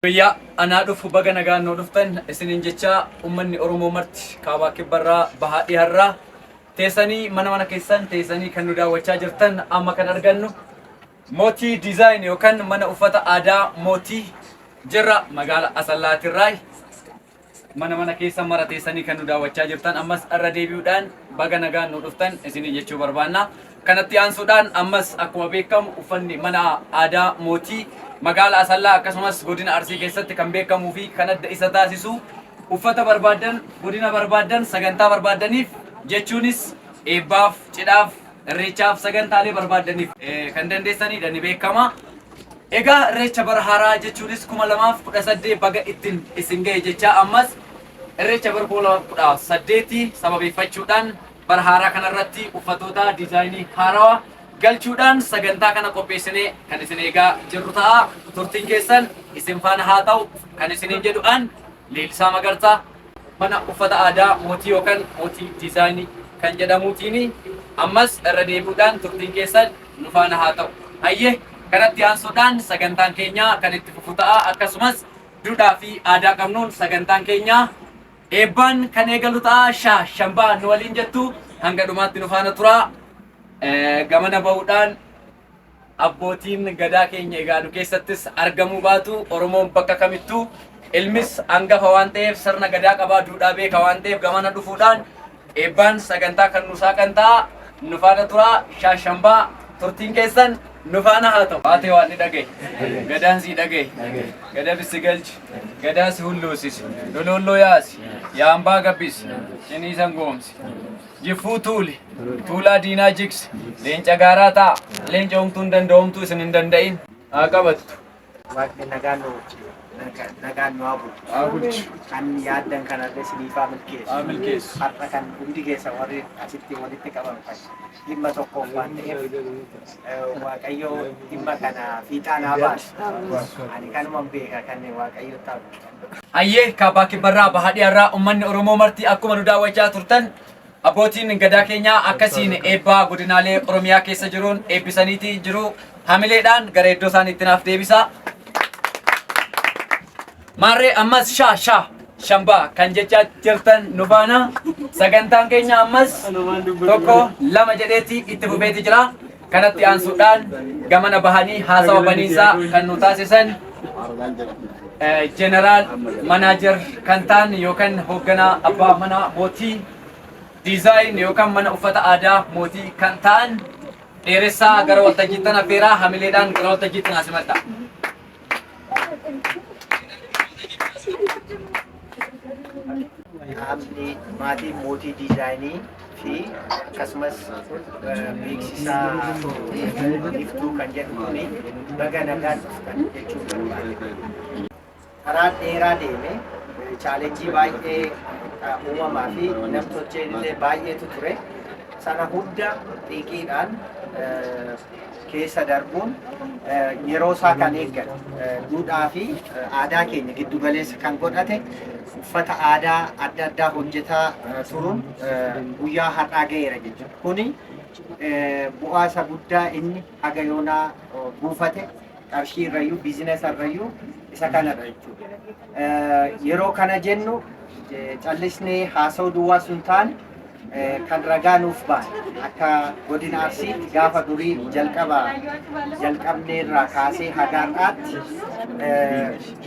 Biyya anaa dhufu, baga nagaan nuu dhuftan isiniin jechaa, uummanni Oromoo marti kaabaa, kibbarraa, bahaa, dhiharraa teessanii, mana mana keessan teessanii kan nu daawwachaa jirtan, amma kan argannu Mootii Design yookaan mana uffata aadaa Mootii jirra, magaala Asallaatirraa. Mana mana keessa mara teessanii kan nu daawwachaa jirtan, ammas irra deebi'uudhaan baga nagaan nu dhuftan isinii jechuu barbaanna. Kanatti aansuudhaan ammas akkuma beekamu uffanni mana aadaa Mootii magaala Asallaa akkasumas godina Arsii keessatti kan beekamuu fi kan adda isa taasisu uffata barbaaddan, godina barbaaddan, sagantaa barbaaddaniif, jechuunis eebbaaf, cidhaaf, irreechaaf, sagantaalee barbaaddaniif kan dandeessanidha, ni beekama. Egaa irreecha bara haaraa, jechuunis 2018 baga ittiin isin ga'e jechaa, ammas irreecha bara 2018 sababeeffachuudhaan bara haaraa kanarratti uffatoota diizaayinii haarawaa galchuudhaan sagantaa kana qopheessinee kan isin eegaa jirru ta'a. Turtiin keessan isin faana haa ta'u kan isiniin jedhu an Leellisaa Magarsaa, mana uffata aadaa Mootii yookaan Mootii Diizaayinii kan jedhamuutiin ammas irra deebi'uudhaan turtiin keessan nu faana haa ta'u. Hayyee, kanatti aansuudhaan sagantaan keenya kan itti fufu ta'a. Akkasumas duudhaa fi aadaa qabnuun sagantaan keenya eebbaan kan eegalu ta'a. Shaa shambaa nu waliin jettu, hanga dhumaatti nu faana turaa. Gamana bahuudhaan abbootiin gadaa keenya egaa nu keessattis argamuu baatu, Oromoon bakka kamittuu ilmis hangafa waan ta'eef, sirna gadaa qabaa, duudhaa beeka waan ta'eef, gamana dhufuudhaan eebbaan sagantaa kan nu saaqan ta'a. Nu faana turaa, shaashambaa turtiin keessan nu faana haa ta'u. Baatee waan ni dhagaye. Gadaan sii dhagaye. Gada si galchi. Gadaa si hulluusisi. Loloolloo yaasi. Yaambaa gabbisi. Ciniisan goomsi. Jiffuu tuuli. Tuulaa diinaa jigsi. Leenca gaaraa ta'a. Leenca homtuu hin danda'omtuu isin hin danda'in. Haa qabattu. Waaqni nagaan nu nagaan nu haa bulchu. Haa bulchu. Kan yaaddan kanallee isiniif haa milkeessu. Haa milkeessu. Har'a kan hundi keessa warri asitti walitti qabamtan dhimma tokkoof waan ta'eef, Waaqayyo dhimma kana fiixaan haa baasu. Ani kanuman beeka, kan Waaqayyo ta'u. Hayyee, kaabaa, kibbarraa, bahaa, dhiyaarraa uummanni Oromoo marti akkuma nu daawwachaa turtan, abbootiin gadaa keenyaa akkasiin eebbaa godinaalee Oromiyaa keessa jiruun eebbisaniiti jiru. Hamileedhaan gara iddoo isaaniitti naaf deebisa. Maarree, ammas shaa shaa shambaa kan jechaa jirtan nu faana sagantaan keenya ammas tokko lama jedheeti itti fufeeti jira. Kanatti aansuudhaan gamana bahanii haasawa baniinsaa kan nu taasisan general manager kan ta'an yookaan hoogganaa abbaa mana Mootii Design yookaan mana uffata aadaa Mootii kan ta'an Dheeressaa gara waltajjiittan affeeraa, hamileedhaan gara waltajjiitti naa simadha. Qaamni maatii Mootii Diizaayinii fi akkasumas beeksisaa Iftuu kan jedhu kuni baga nagaan dhuftan jechuun barbaade. Karaa dheeraa deeme, challenge baay'ee uumamaa fi namtolcheen illee baay'eetu ture. Sana hunda xiiqiidhaan keessa darbuun yeroo isaa kan eeggate, duudhaa fi aadaa keenya giddu galeessa kan godhate uffata aadaa adda addaa hojjetaa turuun guyyaa har'aa ga'eera jechuudha. Kuni bu'aa isa guddaa inni haga yoonaa buufate qarshii irrayyuu, biizinesa irrayyuu isa kanadha jechuudha. Yeroo kana jennu callisnee haasa'uu duwwaa sun taane, kan ragaa nuuf baane akka godina Arsiitti gaafa durii jalqaba jalqabnee irraa kaasee haga har'aatti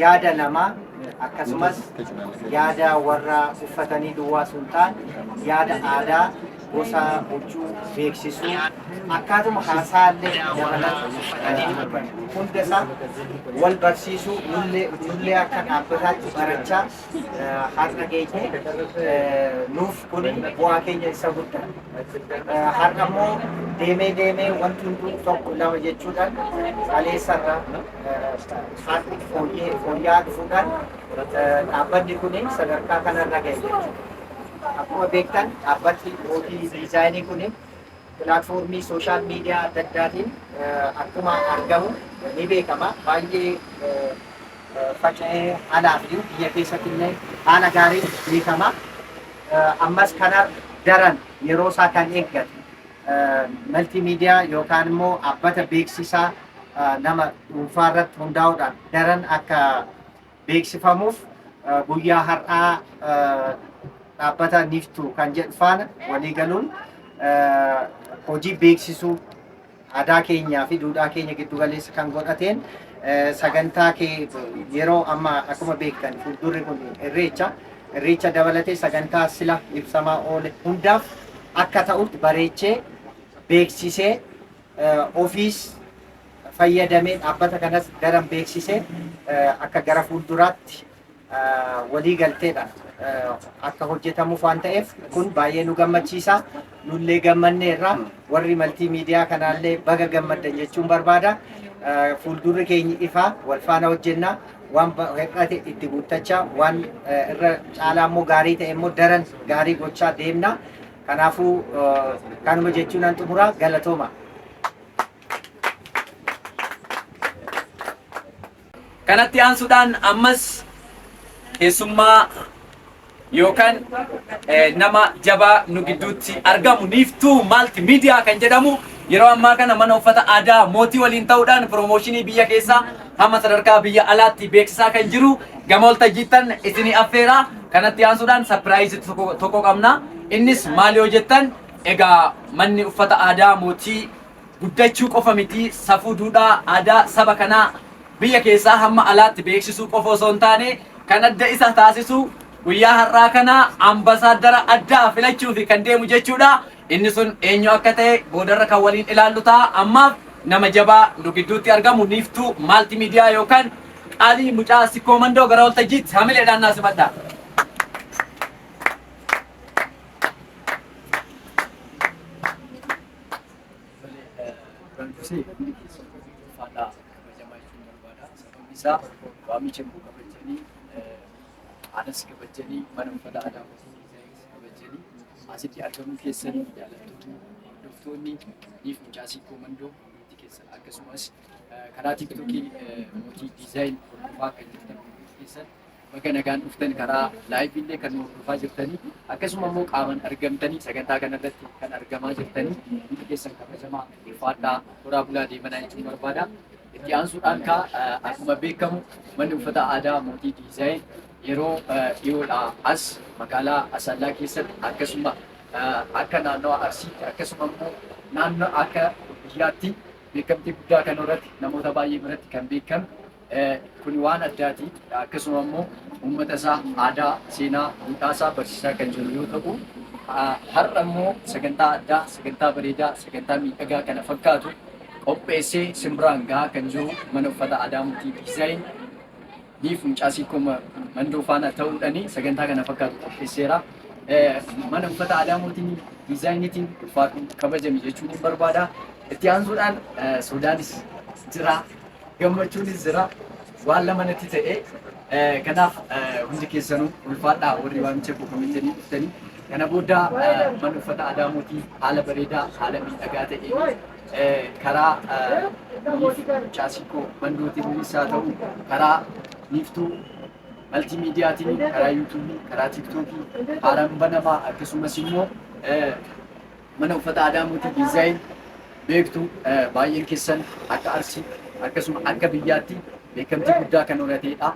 yaada namaa, akkasumas yaada warra uffatanii duwwaa sun taane, yaada aadaa gosa huccuu beeksisuu akkaatuma haasaallee dabalata hunda isaa wal barsiisuu, nullee akka dhaabbataatti barachaa har'a geenye, nuuf kun bu'aa keenya isa guddaa. Har'a immoo deemee deemee wanti hunduu tokko lama jechuudhaan kaleessarraa har'i fooyya'aa dhufuudhaan dhaabbanni kun sadarkaa kanarra ga'e jechuudha. Akkuma beektan, dhaabbatni Mootii Diizaayinii kun platform social media adda addaatiin akkuma argamu ni beekama. Baay'ee faca'ee alaa fi biyya keessatti illee haala gaariin beekama. Ammas kana daran yeroo isaa kan eeggate multimedia yookaan immoo dhaabbata beeksisaa nama dhuunfaa irratti hundaa'uudhaan daran akka beeksifamuuf guyyaa har'aa dhaabbata Niftuu kan jedhu faana walii galuun hojii beeksisuu aadaa keenyaa fi duudhaa keenya giddu galeessa kan godhateen sagantaa kee yeroo amma akkuma beektan fuuldurri kun irreecha irreecha dabalatee sagantaa sila ibsamaa oole hundaaf akka ta'utti bareechee beeksisee ofiis fayyadamee dhaabbata kanas daran beeksisee akka gara fuulduraatti walii galteedhaan akka hojjetamuuf waan ta'eef kun baay'ee nu gammachiisa. Nullee gammanneerra warri maltii miidiyaa kanaallee baga gammaddan jechuun barbaada. Fuuldurri keenya ifaa wal faana hojjenna. Waan hir'ate itti guuttachaa waan irra caalaa immoo gaarii ta'e immoo daran gaarii gochaa deemna. Kanaafuu kanuma jechuun nan xumura galatooma. Kanatti aansuudhaan ammas keessummaa yookaan nama jabaa nu gidduutti argamu Niiftuu Maalti Miidiyaa kan jedhamu yeroo ammaa kana mana uffata aadaa mootii waliin ta'uudhaan piroomooshinii biyya keessaa hamma sadarkaa biyya alaatti beeksisaa kan jiru gama waltajjiittan isinii affeera. Kanatti aansuudhaan sapiraayizii tokko qabna. Innis maal yoo jettan egaa manni uffata aadaa mootii guddachuu qofa miti safuu duudhaa aadaa saba kanaa biyya keessaa hamma alaatti beeksisuu qofa osoo hin taane kan adda isa taasisu guyyaa har'aa kana ambasaaddara addaa filachuufi kan deemu jechuudha. Inni sun eenyu akka ta'e boodarra kan waliin ilaallu ta'a. Ammaaf nama jabaa nu gidduutti argamu Niiftuu Maaltimiidiyaa yookaan qaalii mucaa Sikkoo Mandoo gara waltajjiitti hamileedhaan naa simadha. Duraan dursee hundi keessan ulfaadhaa kabajamaa jechuun barbaada. Sababni isaa waamicha koo kabajanii anas kabajanii mana uffata aadaa mootii diizaayinis kabajanii asitti argamuu keessan jaallattoonni hordoftoonni niif mucaa Sikkoo Mandoo hundi keessan akkasumas karaa tiiktookii mootii diizaayin hordofaa kan jirtan hundi keessan Baga nagaan dhuftan karaa live illee kan nu hordofaa jirtanii akkasuma immoo qaaman argamtanii sagantaa kanarratti kan argamaa jirtanii hundi keessan kabajamaa ulfaadhaa horaa bulaa deemanaa jechuun barbaada. Itti aansuudhaan kaa akkuma beekamu manni uffata aadaa mootii diizaayin yeroo dhiyoodhaa as magaalaa Asallaa keessatti akkasuma akka naannawa Arsiitti akkasuma immoo naannoo akka biyyaatti beekamtii guddaa kan horate namoota baay'ee biratti kan beekame Kuni waan addaati. Akkasuma immoo uummata isaa aadaa, seenaa, duudhaa isaa barsiisaa kan jiru yoo ta'u, har'a immoo sagantaa addaa, sagantaa bareedaa, sagantaa miidhagaa kana fakkaatu qopheessee simbiraan gahaa kan jiru mana uffata aadaa Mootii Diizaayin niif mucaa Siikoo Mandoo faana ta'uudhaan sagantaa kana fakkaatu qopheesseera. Mana uffata aadaa Mootii Diizaayiniitiin ulfaadhu kabajami jechuun hin barbaada. Itti aansuudhaan sodaanis jira. Gammachuunis jira. Waan lama natti ta'e. Kanaaf hundi keessanuu ulfaadhaa warri waamicha koo kabajanii dhuftanii. Kana booda mana uffata aadaa mootii haala bareedaa, haala miidhagaa ta'een karaa mucaa Siikoo Mandootiinis haa ta'u karaa Niiftuu maltiimiidiyaatiin karaa yuutuubii, karaa tiiktookii haaraan banamaa akkasumas immoo Mana uffata aadaa Mootii Diizaayin beektu baay'een keessan akka Arsii akkasuma akka biyyaatti beekamtii guddaa kan horateedha.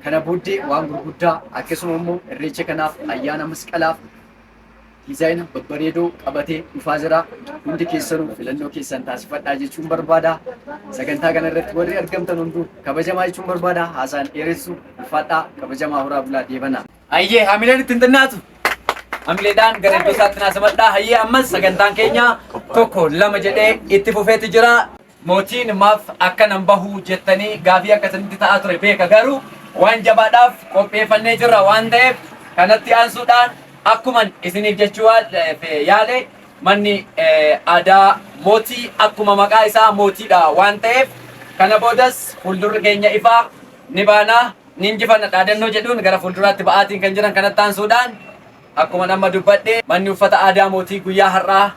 Kana booddee waan gurguddaa akkasuma immoo irreecha kanaaf ayyaana masqalaaf diizaayina babbareedoo qabatee dhufaa jira. Hundi keessanuu filannoo keessan taasifadhaa jechuun barbaada. Sagantaa kana irratti warri argamtan hunduu kabajamaa jechuun barbaada. Haasaan dheeressu ulfaadhaa kabajamaa horaa bulaa deebanaa. Hayyee hamileen ittiin xinnaatu. Hamileedhaan gara iddoo isaatti naa simadhaa. Hayyee ammas sagantaan keenya tokko lama jedhee itti fufeeti jira. Mootiin maaf akkanan bahuu jettanii gaafii akkasinitti ta'aa ture beeka garuu waan jabaadhaaf qopheeffannee jirra waan ta'eef kanatti aansuudhaan akkuman isiniif jechuu yaale manni aadaa mootii akkuma maqaa isaa mootiidha waan ta'eef kana boodas fuuldurri keenya ifaa ni baana. Ni injifanna dhaadannoo jedhuun gara fuulduraatti ba'aatiin kan jiran kanatti aansuudhaan akkuma amma dubbadhe manni uffata aadaa mootii guyyaa har'aa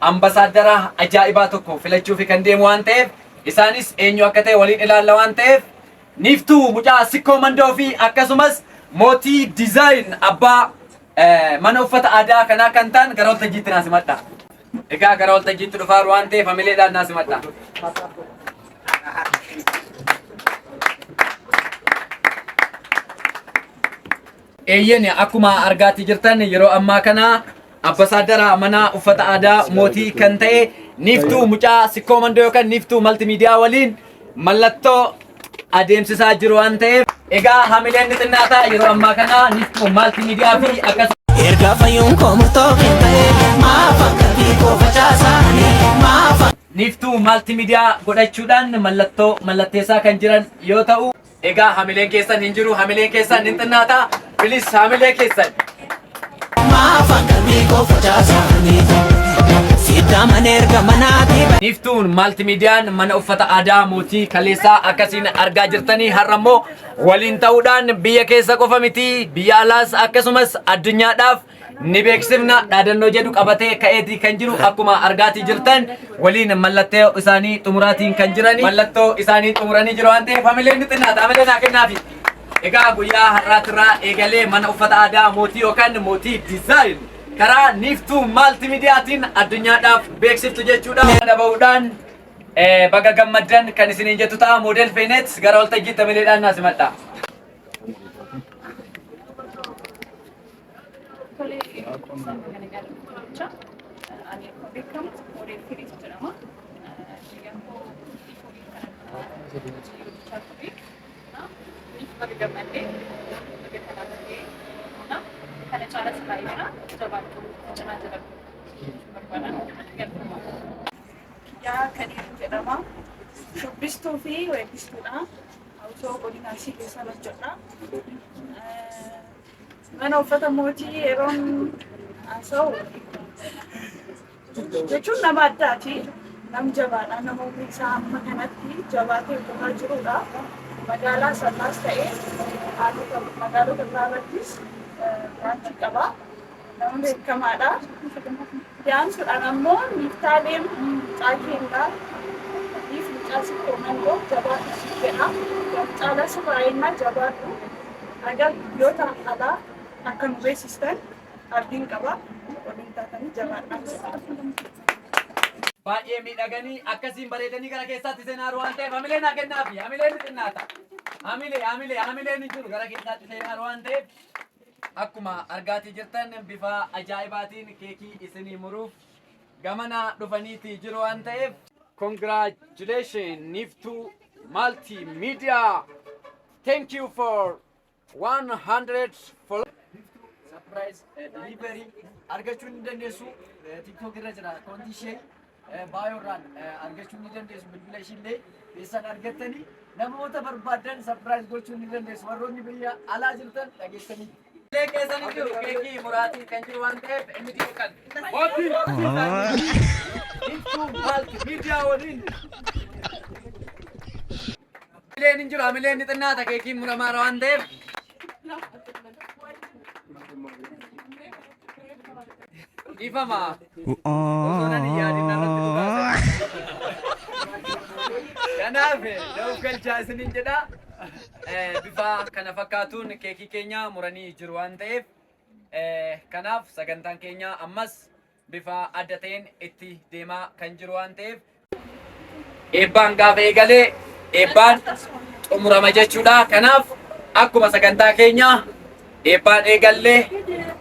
ambasaaddara ajaa'ibaa tokko filachuufi kan deemu waan ta'eef isaanis eenyu akka ta'e waliin ilaalla waan ta'eef Niiftuu mucaa Sikkoo Mandoo fi akkasumas mootii dizaayin abbaa mana uffata aadaa kanaa kan ta'an gara waltajjiitti naa simadha. Egaa gara waltajjiitti dhufaaru waan ta'eef hamileedhaan naa simadha. Eeyyeen, akkuma argaatti jirtan yeroo ammaa kana ambasaaddara mana uffata aadaa mootii kan ta'e Niiftuu mucaa Sikkoo Mandoo yookaan Niiftuu Maltimiidiyaa waliin mallattoo adeemsisaa jiru waan ta'eef, egaa hamileen ni xinnaataa yeroo ammaa kana Niiftuu Maltimiidiyaa fi akkasumas Erga fayyuun koo murtoo ta'e, maaf akka fiikoo facaasaanii maaf. Niiftuu Maltimiidiyaa godhachuudhaan mallattoo mallatteessaa kan jiran yoo ta'u, egaa hamileen keessan hin jiru, hamileen keessan hin xinnaataa. Bilis, hamilee keessan. Maaf akka fiikoo facaasaanii sidda mana erga manaatii. Niiftuun Maltimiidiyaan mana uffata aadaa mootii kaleessaa akkasiin argaa jirtanii har'a immoo waliin ta'uudhaan biyya keessa qofa miti, biyya alaas akkasumas addunyaadhaaf ni beeksifna dhaadannoo jedhu qabatee ka'eetii kan jiru. Akkuma argaatii jirtan waliin mallattoo isaanii xumuraatiin kan jirani, mallattoo isaanii xumuranii jiru waan ta'eef hamileen ni xinnaata, hamileen haa kennaafi. Egaa guyyaa har'aatirraa eegalee mana uffata aadaa mootii yookaan Mootii Design karaa Niiftuu Maltimidiyaatiin addunyaadhaaf beeksiftu jechuudha. Dhabahuudhaan baga gammaddan kan isiniin jettu ta'a. Moodel Feenet gara waltajjiitti hamileedhaan naa simadha. Tole, kana gaaricha ani akkuma beekamu Moodel Feenet jedhama. Hiriyyaan koo ifoolii kana hojii hojjechaa ture. Ni baga gammaddee, baga kanaa ta'ee, kana caalaa sirraa eegna, jabaadhu, cinaa jira barbaada. Galatooma. Kiyyaa Kadiir jedhama. Shubbistuu fi weellistuudha. Hawwisoo godina Arsii keessa hojjedha. Mana uffata mootii yeroon haasa'u jechuun nama addaati. Nam jabaadha. Nama umrii isaa amma kanatti jabaatee hojjetaa jirudha. Magaalaa Sallaas ta'ee haalota magaalota biraa irrattis branchii qaba. Nama beekamaadha. Dhiyaansuudhaan ammoo Niiftaaleem mucaa keenyaa fi mucaa Sikkoo Mandoo, jabaadhu siif jedha. Caalaa sirraa eegnaa, jabaadhu. Haga biyyoota alaa akka nu beeksistan abdiin qaba. Waliin taatanii jabaadhaa jedha. Baay'ee miidhaganii akkasiin bareedanii gara keessaatti seenaa waan ta'eef hamilee naa kennaafi, hamileen ni xinnaata. Hamilee, hamilee, hamileen hin jiru gara keessaatti seenaa waan ta'eef, akkuma argaatii jirtan bifa ajaa'ibaatiin keekii isinii muruuf gamana dhufaniiti jiru waan ta'eef, congratulations Niftuu Multimedia, thank you for 100 followers. Surprise delivery argachuu ni dandeessu. TikTok irra jira akkaawuntii ishee, bio irraan argachuu ni dandeessu. Bilbila ishiillee keessan argattanii namoota barbaadan surprise gochuu ni dandeessu. Warroonni biyya alaa jirtan dhageessanii. Illee keessan hin jiru, keekii muraatii kan jiru waan ta'eef, inni jiru kan mootii Niftuu Multimedia waliin. Hamileen hin jiru, hamileen ni xinnaata keekiin muramaara waan ta'eef. Dhiifama. Osoo nan hin yaadin irratti dhugaasa. Kanaaf da'uuf galchaa isiniin jedha. Bifa kana fakkaatuun keekii keenya muranii jiru waan ta'eef, kanaaf sagantaan keenya ammas bifa adda ta'een itti deemaa kan jiru waan ta'eef, eebbaan gaafa eegalee eebbaan xumurama jechuudha. Kanaaf akkuma sagantaa keenya eebbaan eegallee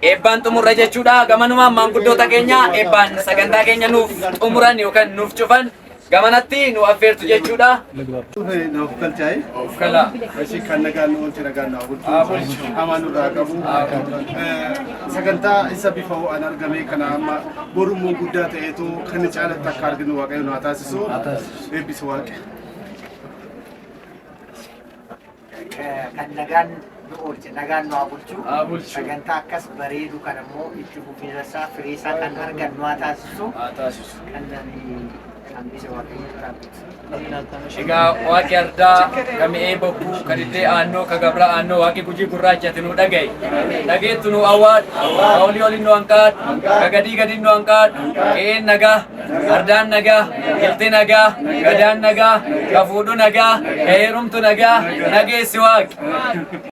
eebbaan xumurra jechuudha. Gamanumaan maanguddoota keenya eebbaan sagantaa keenya nuuf xumuran yookaan nuuf cufan gamanatti nu affeertu jechuudha. Naaf galchaa'e. Of kalaa. Ishii kan nagaan nu oolche, nagaan nu Haa bulchu. bulchu. Hamaa nurraa qabu. Sagantaa isa bifa ho'aan argame kana amma borummoo guddaa ta'eetu kan caalatti akka arginu Waaqayyo nu haa taasisu. Eebbisi Waaqa. Kan nagaan nu oolche nagaan nu haa bulchu. Haa bulchu. Sagantaa akkas bareedu kan ammoo itti fufiinsa isaa, firii isaa kan argannu haa taasisu. Haa taasisu. Kan ani hambisa Waaqayyo taasisu. Egaa waaqi ardaa ka mi'ee bokkuu, ka diddee aannoo, ka gabra aannoo, waaqi Gujii gurraachati nu dhagaye. Dhageettu nu awwaadhu, ka olii olin nu hanqaadhu, ka gadii gadin nu hanqaadhu, qe'een nagaa, ardaan nagaa, gilti nagaa, gadaan nagaa, ka fuudhu nagaa, ka heerumtu nagaa, nageessi waaqi.